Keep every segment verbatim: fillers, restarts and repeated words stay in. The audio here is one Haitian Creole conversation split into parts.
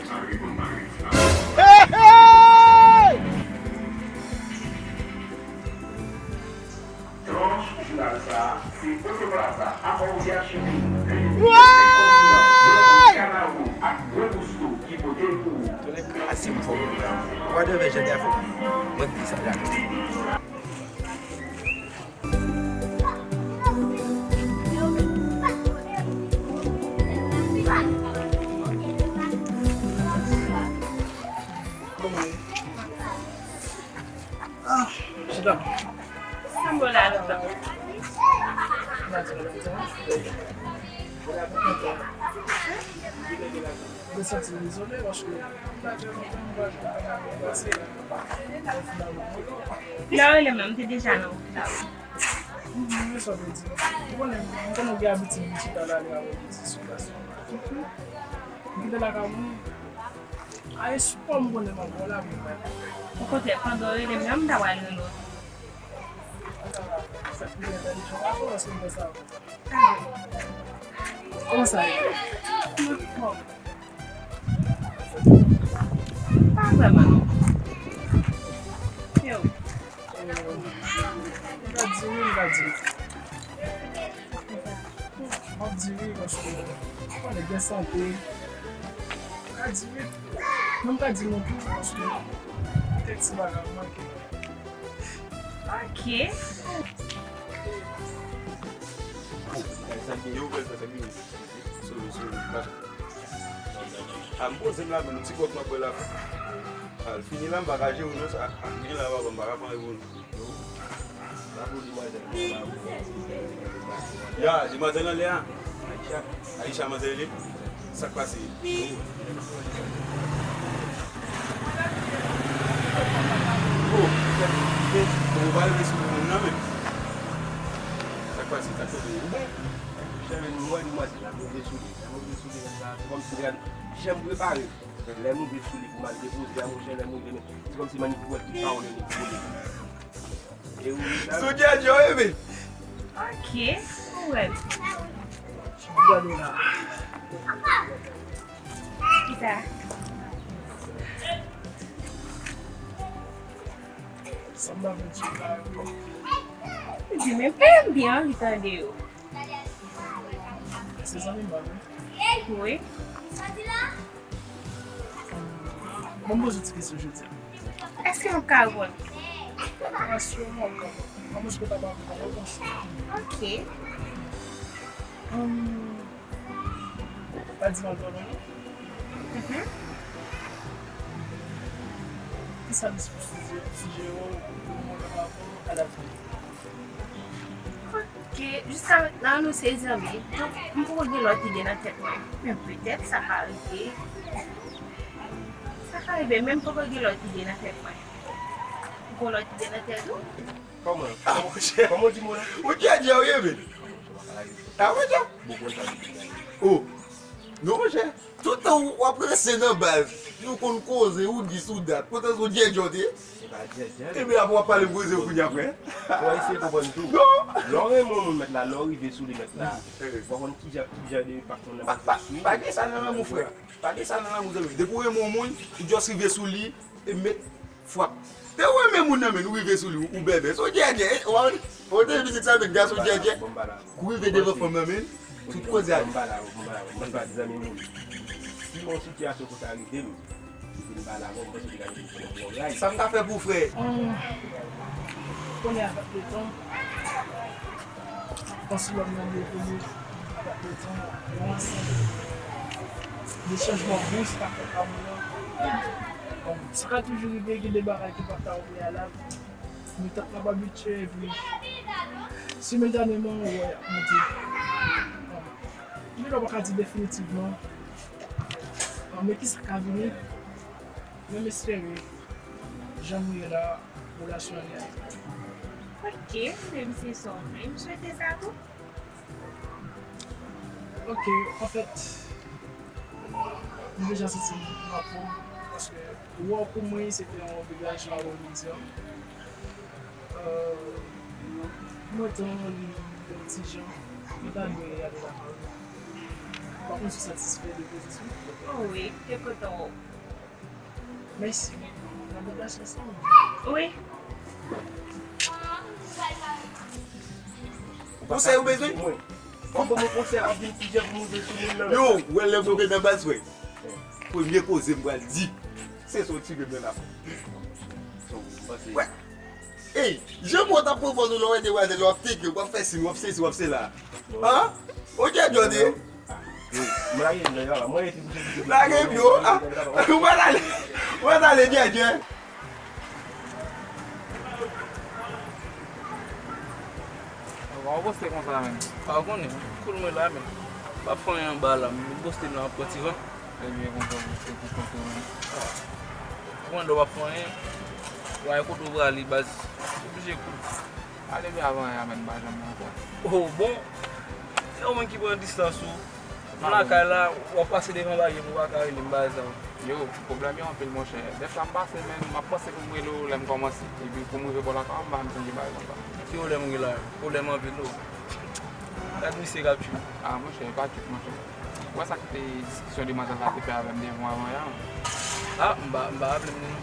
Hey, hey! Tranche jounal sa a, se Auto Plaza, Apaoutia Shipping, Lili, Kontinan, Blanco, Kanaro ak Buen Gusto ki pote l pou ou. Tonnè kraze m fò. Ou pa t anvè jan de afè. Mwen ki sa la. Ah, chita. Sa m wè la lontan. Mwen santi m dezole paske m pa fè lontan m pa jwenn pase. Lè w rele m nan, m te deja nan wout la wi. Mwen sa vle di. Ou konnen, m konnen w gen abitid vin chita la lè avè w di sou plas. M kite lakay mwen. A espwa m konnen m ap wè w la vin bay. Okontrè, pandan w rele m nan, m ta pral rele w tou. Sa ki gen entèlijans pa fò, èske m fè sa? Kòman sa ye? Pa vrèman non. Yo. M ka di wi, m ka di wi. M ap di wi paske ou konnen gen sante. M ka di wi. Men m ka di non tou paske kèk ti bagay manke. Ok. Yo, bèl fè sa, byen. Sou, sou, bak. A, m poze m la, men ti kòk m ap bwè la. A, l fini la, m pa ka jere w non sa. A, m gen la, papa, m pa ka pran repo non. Ya, demwazèl anlè a. Aisha, manzè rele. Sa k pase? Oh, bon, ou pa rive sou moun nan menm. Sa k pase? Sa k pase? Ou bon? Jèn, m wè demwazèl la, m rive sou li. Lè m rive sou li, la, se kòmsi, gad, jan m prepare. Lè m rive sou li pou m al depoze a, monchè, lè m rive, men, se kòmsi m annik wè tout pawòl yo annik vole. E wi, sa. Sou djèdjè w ye, men. Ok, ou wè. Gade la. Kisa? Sa m ta fè ti bagay yo. Di men, eh, m byen anvi tande yo. Se zanmi m, wi. Wi. Bon, m poze ti kesyon jodi a. Èske m ap ka reponn? Asirèman w ap ka reponn. Amwens ke w ta ba m yon repons. Ok. Hum, pa di m al dòmi non. Mhm. Kisa misye sijere w pou mwen kapab adapte? Ok, jiska mentnan nou se zanmi. Donk, m poko gen lòt ide nan tèt mwen. Men petèt sa ka rive. Sa ka rive, men m poko gen lòt ide nan tèt mwen. Ou gen lòt ide nan tèt ou? Kòman? Ah, monchè. Kòman w di mo la? Ou djèdjè w ye, men. Ah, monchè. Oh. Non, monchè. Tout tan w ap ranse nan baz, nou konn koze, ou dis, ou dat. Potan se yon djèdjè w te ye. Se pa djèdjè. Ebyen, apre w ap pale m koze w kounye a, frè. Fò w eseye konprann tou. Non. Lè w renmen yon moun, mèt la, lè w rive sou li, mèt la, w ap konn kijan, kijan de enpak moun nan pote sou ou. Pa, pa, pa gen sa nan lanmou, frè. Pa gen sa nan lanmou, zanmi. Depi w renmen yon moun, ou just rive sou li, e met Fwap. Te ou renmen moun nan, men ou rive sou li, ou bèbè. Se yon djèdjè, eh, ou pa wè? Ou te mizik sa, met gason djèdjè. Ou rive devan fanm nan, men tout koze a. Bon, m pa la, bon, m pa la, bon, m pa di zanmi moun. Si yon sitiyasyon konsa rive m, m pa la, bon, m panse w te ka gen yon bon ray. Sa m ka fè pou ou, frè? Hum, kounye a, avèk letan, panse lòm nan devole avèk letan, yon ansanm de chanjman brus ka fèt nan moun nan. Bon, sa ka toujou rive, gen de bagay ki pa ka ou preyalab, men tank n ap abitye, epi similtaneman, ou wè y ap monte. Bon, gen lè w pa ka di definitivman, bon, men kisa k ka vini, men m espere, jan nou ye la, relasyon an li ale. Ok, menm se sa w vle, m swete sa tou. Ok, anfèt, m deja santi m nan po m, paske wè w pou mwen, se te yon obligasyon, a vrè di. Euh, mwen te anvi yon ti jan, mwen ta dwe ale lakay ou. Kòman w satisfè de pozisyon? Oh wi, te kontan wè w. Mèsi. N ap deplase ansanm. Wi. Konsèy ou bezwen? Mwen. Fò m ban mwen konsèy, ap vin pijè pou monte sou moun nan. Yo, wè lè m rive nan baz, wè. Premye koze m pral di, se sa w tire m nan la. Wè. Ey, jan mwen t ap pran pòz ou lè w wè demwazèl, w ap teke, w ap fè si, w ap sesi, w ap sela. An? Ok, Jody. Lage m yo, ah. Ou pa t ale, ou pa t ale, Djèdjè. Ou pa poste konsa, menm. Pa konnen, koul mwen la, menm. Pa fè anyen anba la, m poste nan pran ti van. Ebyen, konsa, w poste pou kont ou, menm. Ou konn lè w pa fè anyen, w a kote w prale, baz. Oblije koul. Ale byen avan, ya, menm, m pa janm nan sa. Oh, bon. Se ou menm ki pran distans ou. M lakay la, w ap pase devan baryè m, ou pa ka rele m bagay sa yo. Yo, pwoblèm yo anpil, monchè. Dèfwa m pase, men m ap panse pou m rele w lè m kòmanse. Epi pou m rive bò lakay w, m pa janm sonje bagay konsa. Ki pwoblèm ou gen la? Pwoblèm anpil, o. Gad misye k ap tchwit. Ah, monchè, pa tchwit, monchè. Ou wè sa ki te diskisyon demwazèl la te fè avè m devan avan yè a? Ah, m pa, m pa raple m non.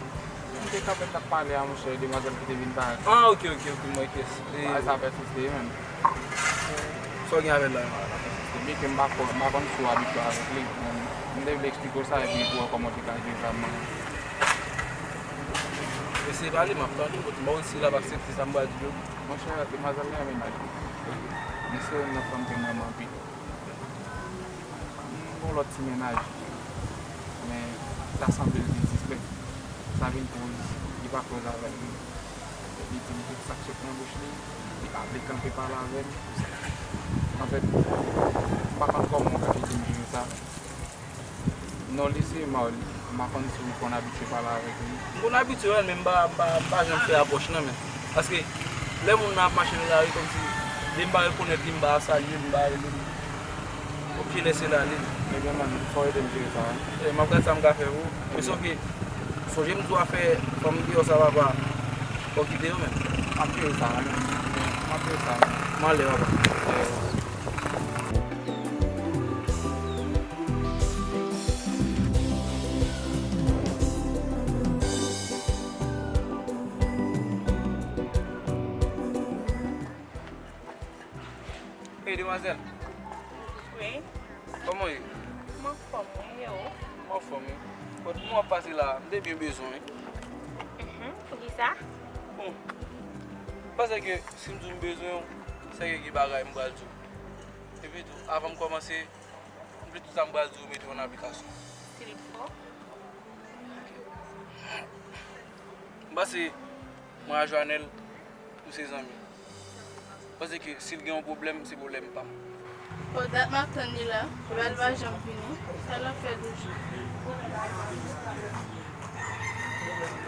M te kanpe m t ap pale a, monchè, demwazèl ki te vin parèt. Ah, ok, ok, ok, m wè kiyès. E bagay sa pèsiste, menm. Sa w gen avè l la? Byen ke m pa fò, m pa konn si w abitye avèk li, men m te vle eksplike w sa epi pou w wè kòman w te ka jere sa mwen. Eseye pale, m ap tande w, m pa konn si l ap aksepte sa m pral di yo. Monchè, demwazèl la renmen naj li. Men se youn nan fanm ke m renmen anpil. M gon lòt ti mennaj, men sa sanble l vin sispèk. Sa vin koz, li pa koze avèk mwen. Li di m tout sa k sot nan bouch li, li pa vle kanpe pale avè m. Anfèt, m pa konn kòman w ka di m jere sa. Non li se Marly, m pa konn si w konn abitye pale avèk li. M konn abitye wè l, men m pa, m pa, m pa janm fè apwòch nan men. Paske lè moun nan ap mache nan lari kòmsi, lè m pa rekonèt li, m pa salye l, m pa rele l. Oke, lèse l ale. Ebyen, man, fò w ede m jere sa, wi. E, m ap gad sa m ka fè pou ou. Men sòf ke, sonje m di w afè fanm deyò sa, papa. Fò w kite yo menm. M ap jere sa, wi. M ap jere sa, wi. M ale, papa. Hey, demwazèl. Wi. Kòman w ye? M anfòm, wi, e ou? M anfòm, wi. Bon, depi m ap pase la, m te byen bezwen w, wi. Mhm, poukisa? Bon, m panse ke si m di w m bezwen w, se ke gen bagay m pral di w. Epi tou, avan m kòmanse, m vle tout sa m pral di w mete yo nan aplikasyon. Silvouplè. M panse mwen a Joanèl, nou se zanmi. M panse ke si l gen yon pwoblèm, se pwoblèm pa m. Bon, dat m ap tann li la, epi l pa janm vini. Sa l ap fè toujou?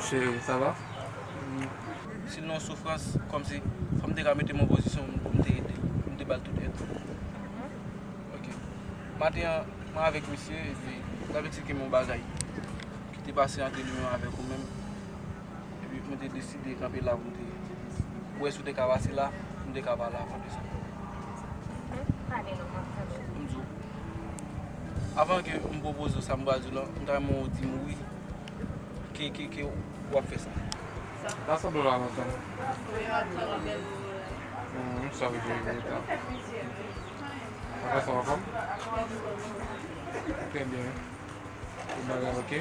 Cheri, sa va? Si l nan yon soufrans, kòmsi fò m te ka mete m an pozisyon pou m te ede l, pou m te ba l tout èd. Ok. Maten an, mwen avèk misye, epi dabitid gen yon bagay ki te pase ant li menm avèk ou menm. Epi mwen te deside kanpe la pou m te wè si w te ka pase la, pou m te ka pale avè w de sa. Pale non, m ap tande w. M di w, avan ke m pwopoze w sa m pral di w lan, m ta renmen w di m wi. Ke, ke, ke w ap fè sa. Sa sanble w la lontan. Wi, m ap tann w bèl moman la. Hmm, m sòri, bebe, tan. Apa sa w anfòm? Trè byen. Tout bagay oke?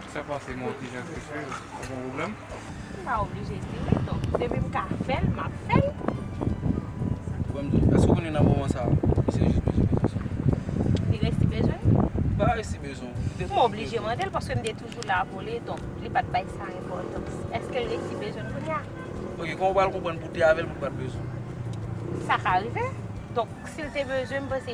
Sa pase mwen ti jan eksplize w. Pa gen pwoblèm? M pa oblije di wi, donk, depi m ka fè l, m ap fè l. Bon, m di w, èske w konnen nan moman sa a, misye jis bezwen prezans ou? Li resi bezwen? Li pa resi bezwen w. M oblije mande l paske m te toujou la pou li, donk, li pa t bay sa enpòtans. Èske l resi bezwen m kounye a? Ok, kòman w pral konprann pou w te avè l pou l pa t bezwen w? Sa ka rive. Donk, si l te bezwen m, m panse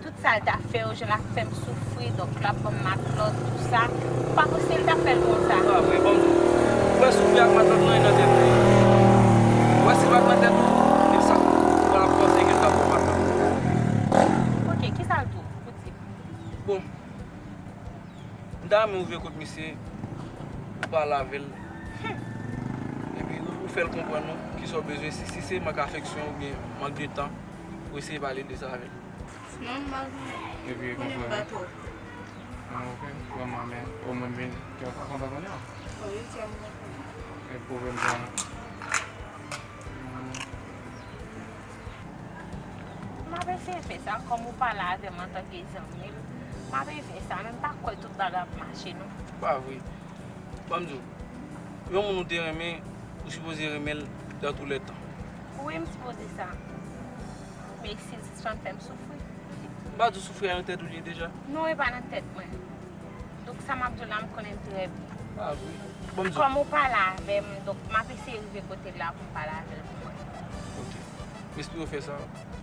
tout sa l t ap fè yo, jan l ap fè m soufri, donk l ap ban m matlòt, tou sa. M pa panse l t ap fè l konsa. Ah, vre, bon, ou wè soufri ak matlòt nan, nan tèt ou. Ou wè si l pa t nan tèt ou, li sa, ou pa t ap panse ke l t ap ban w matlòt. Ok, kisa l di w pou di m? Bon, m ta renmen ou vin kot misye, ou pale avè l. Epi ou, ou fè l konprann ou kisa w bezwen, si, si se mank afeksyon oubyen mank de tan, ou eseye pale de sa avè l. Non, m pa konnen. Epi, konnen m pa twò. Ah, ok. Vrèman, men omwen men kè w pa kontan konnen. Wi, kè m pa kontan. E pwoblèm sa. M ap eseye fè sa, kòm ou pale avè m antanke zanmi m, m ap eseye fè sa, men m pa kwè tout bagay ap mache, non. Pa vre. Ban m di w, yon moun ou te renmen, ou sipoze renmen l dans tous les temps. Wi, m sipoze sa. Men si l sispann fè m soufri. M pa di w soufri a nan tèt ou li ye deja. Non, e pa nan tèt mwen. Donk, sa m ap di w la, m konnen l trè byen. Ah, wi. Ban m di w. Kòm ou pale avè m, donk, m ap eseye rive kote l la pou m pale avè l pou mwen. Ok. M espere w fè sa.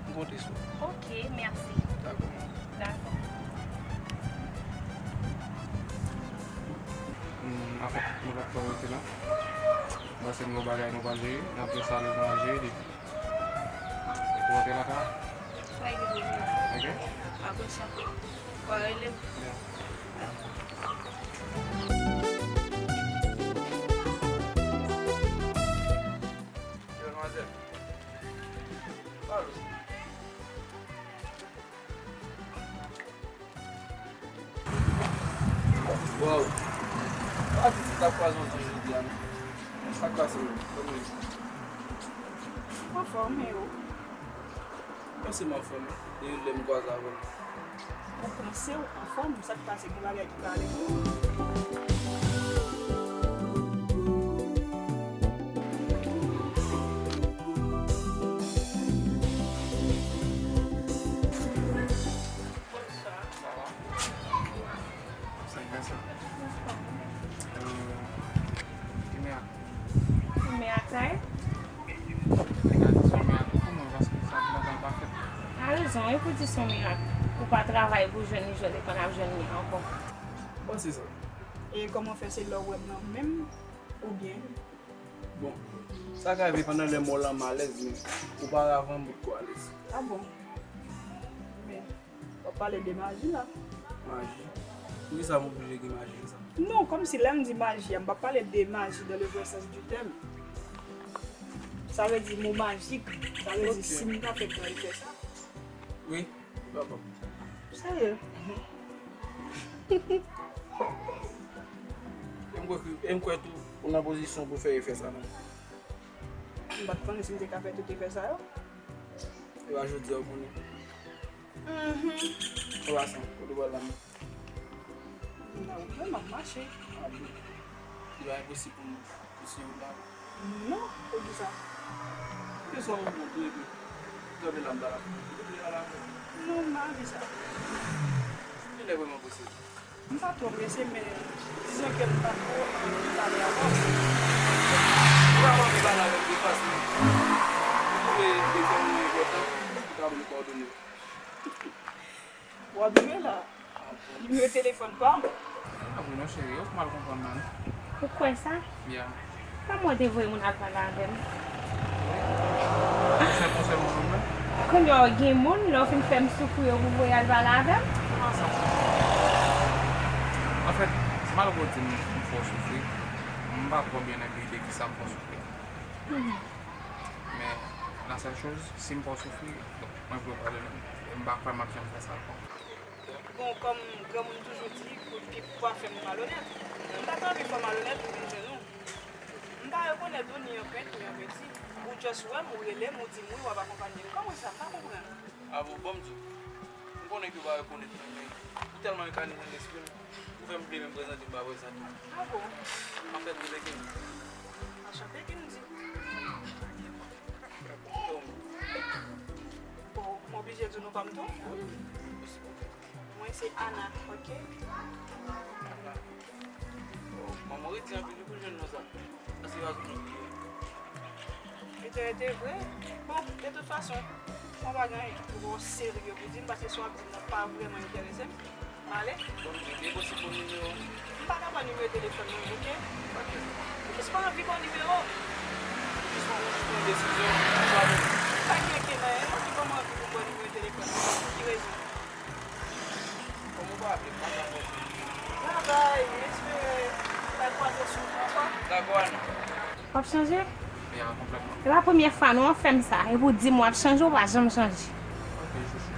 M konte sou ou. Ok, mèsi. Dakò. Dakò. Hmm, anfèt, nou pa t fè rete la. Paske nou gen bagay nou pral jere, n ap jwe sa lè nou al jere li. Epi w antre lakay. Ok? Apre sa, w a rele m. Yeah. Yo, manzè. Pale. Wow. Pa di m ta kwaze w tou jodi a, non. Sa k pase menm? Kòman w ye? M anfòm, e ou? Mwen se m anfòm. Depi lè m kwaze avè w. Ou panse w anfòm? Sa k pase? Gen bagay ki pa ale pou ou? Bonswa. Sa va? Senk Vensan. Euh, ki men a? Ki men a kay? Nèg la di se yon mirak pou mwen, paske sa ki nan tan pa fèt. A rezon, e pou di se yon mirak. Ou pa travay pou jwenn li, jodi a w ap jwenn li ankò. Bon, se sa. E kòman w fè, se lè w wè m nan menm, oubyen? Bon, sa ka rive pandan lè m wè w lan m alèz, men oparavan m potko alèz. A bon? Men, w ap pale de maji la. Maji? Poukisa m oblije gen maji konsa? Non, kòmsi lè m di maji a, m pa pale de maji dans le vrai sens du terme. Sa vle di mo majik, sa vle di si m ta fè kay fè sa. Wi, papa. Serye? E m kwè ke, e m kwè tou, ou nan pozisyon pou fè efè sa, non. M pa t konnen si m te ka fè tout efè sa yo. E pa jodi a ou konnen. Mhm. An pasan, kote w pral la menm? Non, mwen m ap mache. A bon. Li pa enposib pou m, pou m siye wout la? Non, poukisa? Poukisa ou bon tou epi ou kanpe la m pa la? Ou te vle pale avè m? Non, m pa anvi sa. Kilè vrèman posib? M pa twò prese, men dizon ke m pa twò anvi pale avè w. Ou pa anvi pale avè m de fas, non. Ou twouve telefòn mwen enpòtan, ou ka ban m kòdone w. W ap jwe la. Nimewo telefòn pa m. A wi non cheri, ou mal konprann mwen. Ou kwè sa? Ya. Kòman w te voye moun al pale avè m? Ou sèl, ou sèl moun menm? Kounye a w gen moun, lè w fin fè m soufri yo pou voye al pale avè m? Kòman sa? Anfèt, malgre w di m m fè w soufri, m pa twò byen nan ide kisa m fè w soufri. Mhm. Men, la sèl choz, si m fè w soufri, mwen vle w padone m. E m pa kwè m ap janm fè sa ankò. Bon, kòm granmoun toujou di, pou, pou pa fè m malonèt. M pa t anvi fè w malonèt pou vin jwenn ou. M pa rekonèt ou ni an pent, ni an peti. Ou just wè m, ou rele m, ou di m wi, w ap akonpanye m. Kòman sa? M pa konprann. A bon, ban m di w. M konnen ke w pa rekonèt mwen, men ou tèlman enkane nan lespri m, ou fè m bliye menm prezante m pa prezante w. A bon? Anfèt, Rebecca. Anchante, Kendy. Bon, m oblije di w non pa m tou? Wi, wi, wi. Mwen se Ana, ok? Ana. Oh, manman redi anpil wi pou jwenn non sa. Paske pa tout moun ki. Li te rete vre. Bon, de tout fason, mwen pa gen anyen ki twò serye pou di m, paske sa w ap di m nan pa vrèman enterese m. M ale. Bon, li posib pou nimewo? M pa ka ba nimewo telefòn mwen, ok? Ok. Ou jis pa anvi ba w nimewo? Ou jis pa anvi pran desizyon, ou pa bon. Pa gen okenn anyen, non, ki fè m anvi pou ba w nimewo telefòn mwen. Ki rezon? Kòm ou pa vle, m pa ka fòse w. Travay, m espere m pa kwaze sou ou ankò. Dakò, Ana. W ap chanje? Ya, konplètman. E pa premyè fwa non w ap fè m sa. Epi w di m w ap chanje, w pa janm chanje. Ok, chouchou.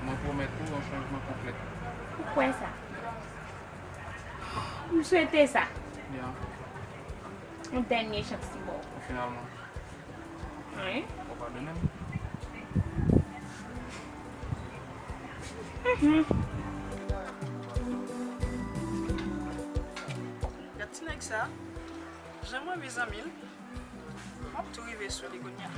M Pwomèt ou yon chanjman konplè. Ou kwè sa? M swete sa. Ya. Yon dènye chans li ba w. Finalman. Wi. Ou padone m? Mhm. Gad ti nèg sa. Jan mwen mezanmi l. M ap tou rive sou li kounye a.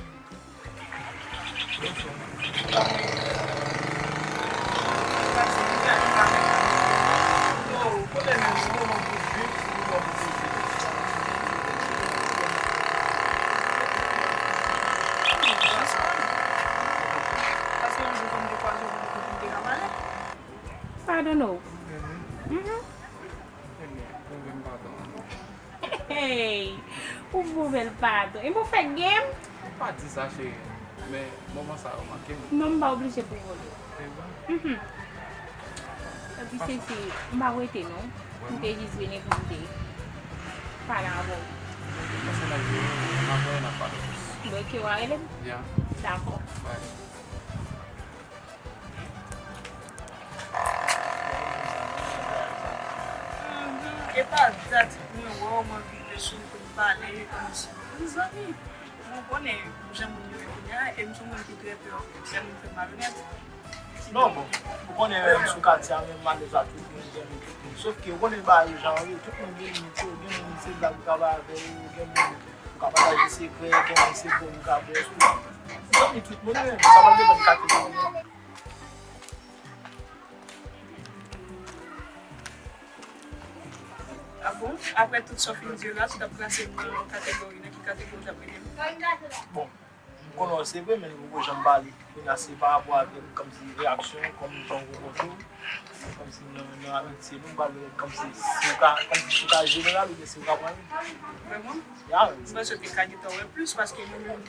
Pase yon jou fò m te kwaze w pou m te ka pale. Padone w. Mhm. Ebyen, move m padon. Hey! Ou move l padon. Epi w fè game? Pa di sa, cheri. Men, moman sa yo manke m. Non, m pa oblije pou vole. Se vre? Mhm. Epi, Sesi, m pa rete, non. M te jis vini pou m te pale avè w. Pase nan vini, m ap wè, n ap pale plis. Bon, ok, w a rele m? Ya. Dakò. Bye. Mhm. E pa dat mwen wè w, mwen vin sou pou n pale kòmsi zanmi. Ou konnen jan moun yo ye kounye a, e m se yon moun ki trè pè lè moun fè malonèt. Non, bon, ou konnen menm sou katye a, menm malèz la, tout moun zanmi tout moun. Sof ke ou konnen bagay yo jan yo ye, tout moun gen limit yo, gen moun se blag ou ka bay avè yo, gen moun ou ka pataje sekrè, gen moun se bon ou ka bwè sou. Zanmi tout moun, men sa pa depann kategori an. A bon? Apre tout sa w fin di yo la, si w t ap klase m nan yon kategori, nan ki kategori w t ap mete m? Bon, m konnen w se vre, men nou poko janm pale. Kounye a se pa rapò avèk kòmsi reyaksyon, kòm jan w konpòte w, kòmsi nan, nan amitye nou, m pale kòmsi si w ka, kòmsi si w ka jeneral oubyen si w ka pran. Vrèman? Ya, m panse w te ka gentan wè plis, paske nou menm,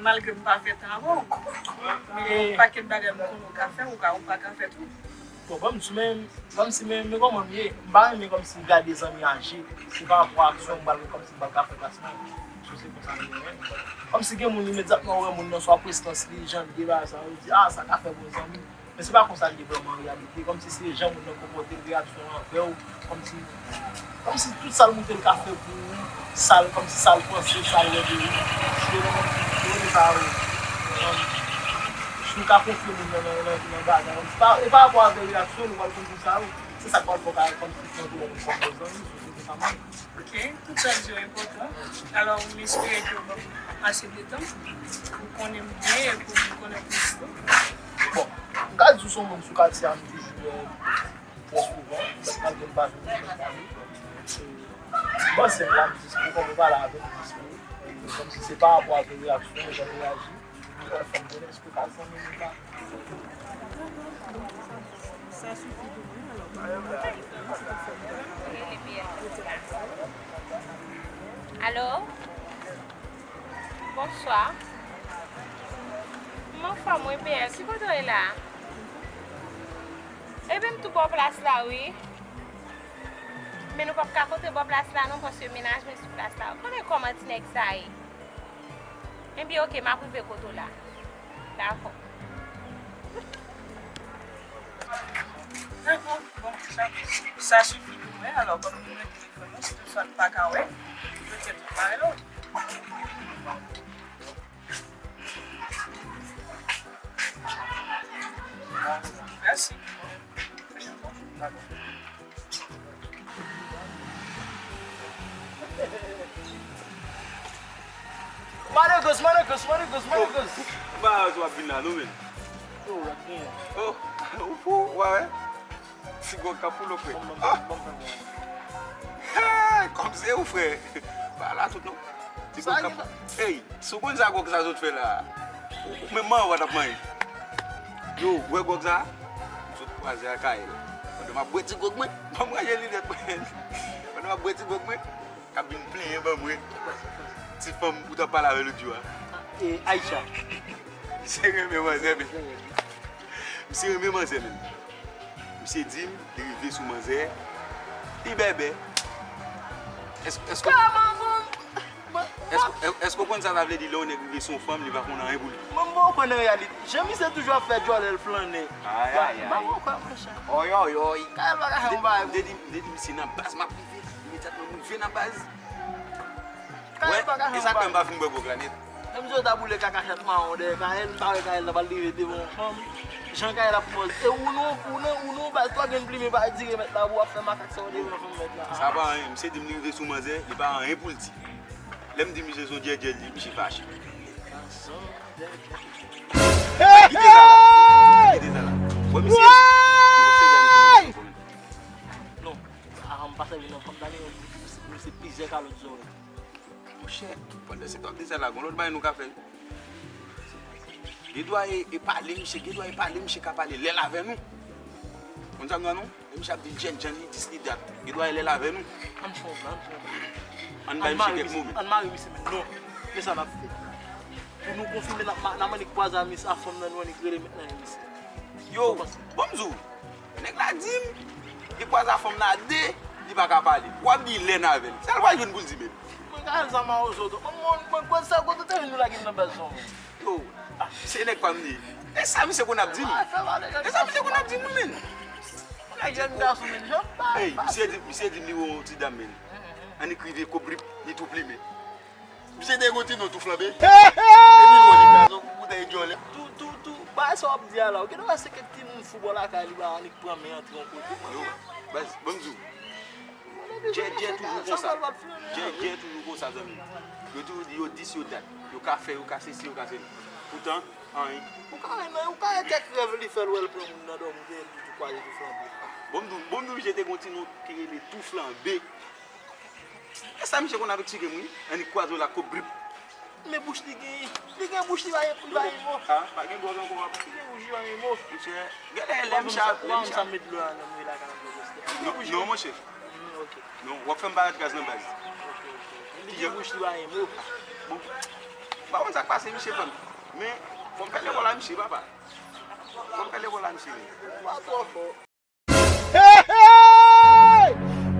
malgre m pa fè tan avè w, men yon pakèt bagay m konnen w ka fè, ou ka, ou pa ka fè tou. Bon, ban m di, men, ban m di, men, men kòman m ye? M pa renmen kòmsi gade zanmi aje. Se pa rapò a aksyon, m pral kòmsi m pral ka fè plasman. So, se konsa m ye, wi. Kòmsi gen moun imedyatman ou wè moun nan swa prestans li, jan l ye bagay sa, ou di, a, sa ka fè bon zanmi. Men se pa konsa l ye vrèman an reyalite. Kòmsi se jan moun nan konpòte l, reyaksyon l anvè w, kòmsi, kòmsi tout sa l montre l ka fè pou ou, sa l, kòmsi sa l panse, sa l wè de ou. Se nan kòmsi, yo rele sa, um, si w ka konfye moun nan, nan, nan, nan bagay, kòmsi pa, e pa rapò avè reyaksyon l, ou pral konn konsa, wi. Se sa k pral fè w ka kòmsi pran pou yon moun kòm bon zanmi, sou kote sa m ye. Ok, tout sa w di yo enpòtan. Alò, m espere ke w ban m ase de tan pou w konnen m byen e pou m konnen w plis tou. Bon, m ka di w se yon moun sou katye a, m toujou wè trè souvan, men malgre m pa janm pale. M panse m la, m dispo, kòm ou pale avè m, m dispo. Kòmsi se pa rapò avè reyaksyon, jan m reyaji. Sa sifi pou mwen, alò, pa yon bagay. Alo? Bonswa. M anfòm wi, P L. Ki kote w ye la? Ebyen, m tou bò plas la, wi. Men nou p ap ka konte bò plas la, non, paske mennaj mwen sou plas la. Ou konnen kòman ti nèg sa ye. Ebyen, oke, m ap rive kote w la. Dakò. Dakò, bon, sa, sa sifi pou mwen. Alò, kòm nou gen telefòn nou, si toutfwa n pa ka wè, petèt nou ka rele w. Mèsi. Dakò. Manegos, manegos, manegos, manegos. M pa wè w ap vin la, non, men. Oh, w ap vin. Oh, ou fou, w a wè? Ti gwòg k ap woule, frè. Bon, bon, bon, bon, bon. Hey, kòm se ou, frè. Pa la tout, non. Ti gwòg k ap, hey, si w konn sa gwòg sa sot fè la, ou, ou menm manyen w pa t ap manyen. Yo, ou wè gwòg sa? M sot kwaze ak Ayèl. Pandan m ap bwè ti gwòg mwen, ban m ranje linèt mwen. Pandan m ap bwè ti gwòg mwen, k ap vin plenyen ban mwen. Ti fanm ou t ap pale avè l lòt jou a. E, Aisha. Misye renmen manzè, men. Misye renmen manzè, men. Misye di m, li rive sou manzè. Li bèbè. Èske, èske... Kòman pou m... Èske èske w konn sa sa vle di lè yon nèg rive sou yon fanm, li pa konn anyen pou li? Mwen, mwen konn an reyalite. Jan misye toujou ap fè djòlè l flannen. Ay, ay, ay. Ba mwen kwè, monchè. Oy, oy, oy. Kay pa ka fè yon bagay. M te di, m te di misye nan baz, m ap rive. Imedyatman, m rive nan baz. Kay pa ka fè yon bagay. E sa k fè m pa fin bwè gwòg la nèt. Menm si yo ta boule kakachèt mawon dèyè Kayèl, m pa wè Kayèl ta pral rive devan yon fanm. Jan Kayèl ap pòz. E ou non, ou non, ou non, baz, twa grenn plimen pa di remèt la, pou w ap fè makak sa w devan fanm mèt la. Sa pa anyen, misye di m li rive sou manzè, li pa anyen pou l di. Lè m di misye se yon djèdjè l ye, misye fache. Kite sa la. Kite sa la. Wè misye. Non. Ah, m pa sèvi non. Fanm ta gen yon, misye plizyè kalòt zòrèy. Monchè, pandan se tan w ap di sa la, gon lòt bagay nou ka fè. Gen dwa e, e pale, misye, gen dwa e pale, misye ka pale lè l avè nou. Konn sa m di w non? Lè misye ap di l jèn, jèn li dis li dat. Gen dwa e lè l avè nou. Ann fè yon plan, ann fè yon plan. Ann bay misye kèk moman. Ann mare misye menm. Non. Men sa n ap fè. Pou nou konfime, n ap ma-, n ap annik kwaze a misye, a fanm nan, nou annik rele mentnan misye. Yo, bon m di w, nèg la di m, li kwaze a fanm nan a de, li pa ka pale. W ap di lè n avè l. Sa l pral jwenn pou l di menm? Mwen ka al zam a ozo tou. Mwen, mwen, mwen, sa kote w te vin nou lage m nan baz zòn. Yo, se nèg pa m li ye. E sa misye konn ap di m? E sa misye konn ap di m, menn? Nèg jèn gason, menn, jan pa. Ey, misye di, misye di m li wè yon ti dam, menn. Annik rive kobrip, li tou plimen. Misye te gon ti non tou flanbe. Epi bon, li pran yon boutèy djòlè. Tou, tou, tou, bagay sa w ap di a la, ou gen dwa se kèk timoun fou bò lakay li, ba annik pran men antre yon kote. Yo, baz, ban m di w. Djèdjè toujou konsa. Djèdjè toujou konsa, zanmi. Yo toujou di yo dis, yo dat. Yo ka fè, yo ka sesi, yo ka seli. Poutan, anyen. Ou ka wè nan, ou ka wè kèk rèv li fè l, wè l pran moun nan dòmi, ou te di tou kwaze tou flanbe. Bon, m di w, bon, m di w, misye te gon ti non ki rele tou flanbe. E sa misye konn ap eksplike m, wi. Annik kwaze w la, kobrip. Men bouch li genyen. Li gen bouch, li pa gen, li pa gen mo. Ah, pa gen gwòg ankò, w ap. Li gen bouch, li pa gen mo. Monchè, genlè lè misye ap, lè misye ap. Ou pa konn sa m met dlo a nan mouye lakay la pou poste. Non, non, monchè. Hmm, ok. Non, w ap fè m parèt gaz nan baz. Ok, ok. Li gen bouch, li pa gen mo. Bon. M pa konn sa k pase misye, fanm. Men, fò m fè lekòl a misye, papa. Fò m fè lekòl a misye, men. Ou pa twò fò. Hey, hey!